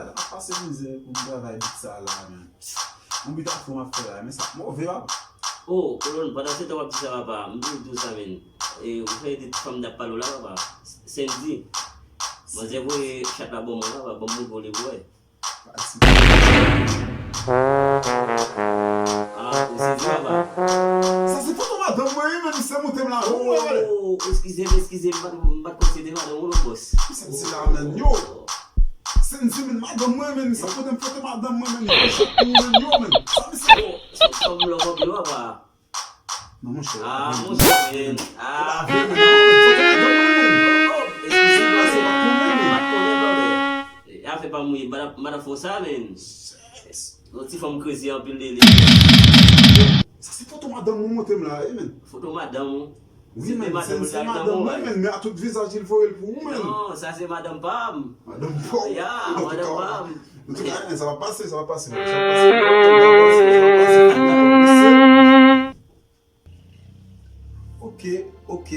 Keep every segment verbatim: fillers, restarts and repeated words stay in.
Ap pase mizè pou m travay bit sa la, men. Yon bit afro m ap fè la, men sa move, papa. Oh, Kolòn, pandan se tan w ap di sa, papa, m vin di w sa, men. E, ou fè de fanm n ap pale w la, papa. Sendy. Manzè voye chat la ban mwen la, papa, ban m ouvri w li pou wè. Pati. Ah, ou sezi, papa. Sa se foto madanm mwen, wi, men misye monte m la, wi, wi, wi. Oh, eskize m, eskize m, m pa t, m pa t konn se te madanm ou, non, bòs. Misye di la, men, yo. Sendy, men, madanm mwen, men, misye pote m foto madanm mwen, men, yo, men, yo, men. Sa misye. Oh, se fanm lòv anpil, papa. Non, monchè. Ah, monchè, men. Ah, men, oh, eskize m, pase pa konnen, men. M pa t konnen, papa. E, afè pa m wi, m pa t ap, m pa t ap fè w sa, men. Yon ti fanm krezi anpil de li. Sa se foto madanm ou montre m la, wi, men. Foto madanm ou? Wi, men, se madanm mwen, men, men a tout vizaj li voye l pou ou, men. Non, sa se madanm pa m. Madanm pa w? Ya, madanm pa m. Antouka, men, sa va pase, sa va pase, sa va pase. Ok, ok.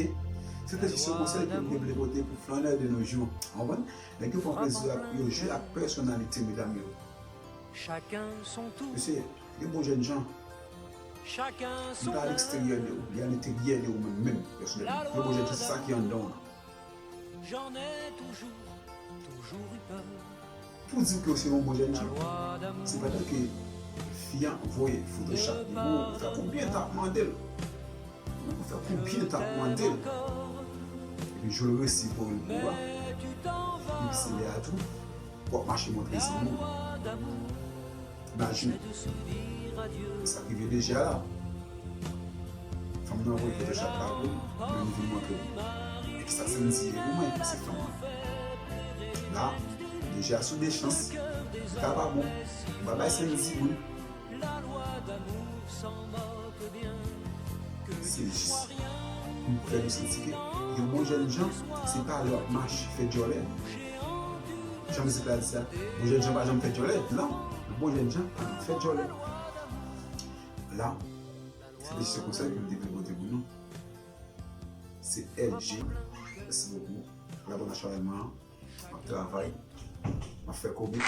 Se te jis yon konsèy ke m te vle pote pou flannè de nos jours. Ou konprann? Nèg yo pran plezi ak, yo jwe ak pèsonalite medam yo. Mesye, gen bon jèn jan. Li pa a leksteryè de ou, li a lenteryè de ou menm, menm, pèsonèlman. Gen bon jèn jan, se sa ki anndan w lan. Pou di w ke w se yon bon jèn jan, se pandan ke fi a voye foto chat li pou ou, ou fè konbyen tan ap mande l? Ou fè konbyen tan ap mande l? Epi jou l resi voye l pou ou a, epi se lè a tou, w ap mache montre zanmi w. Imajine. Sa k rive deja la. Fanm nan voye foto chat la pou li, men li vin montre li. Epi sa Sendy ye pou mwen, se fanm nan. La, deja sou de chans, li ka pa bon. M pa bay Sendy moun. Se jis pou m fè nou santi ke yon bon jèn jan, se pa lè w ap mache fè djòlè. Jan mizik la di sa, bon jèn jan pa janm fè djòlè. Non, yon bon jèn jan pa janm fè djòlè. La, se te jis yon konsèy ke m te vle pote pou nou. Se L G. Mèsi bokou. Abòne a chanèl mwen an. M ap travay. M ap fè komi.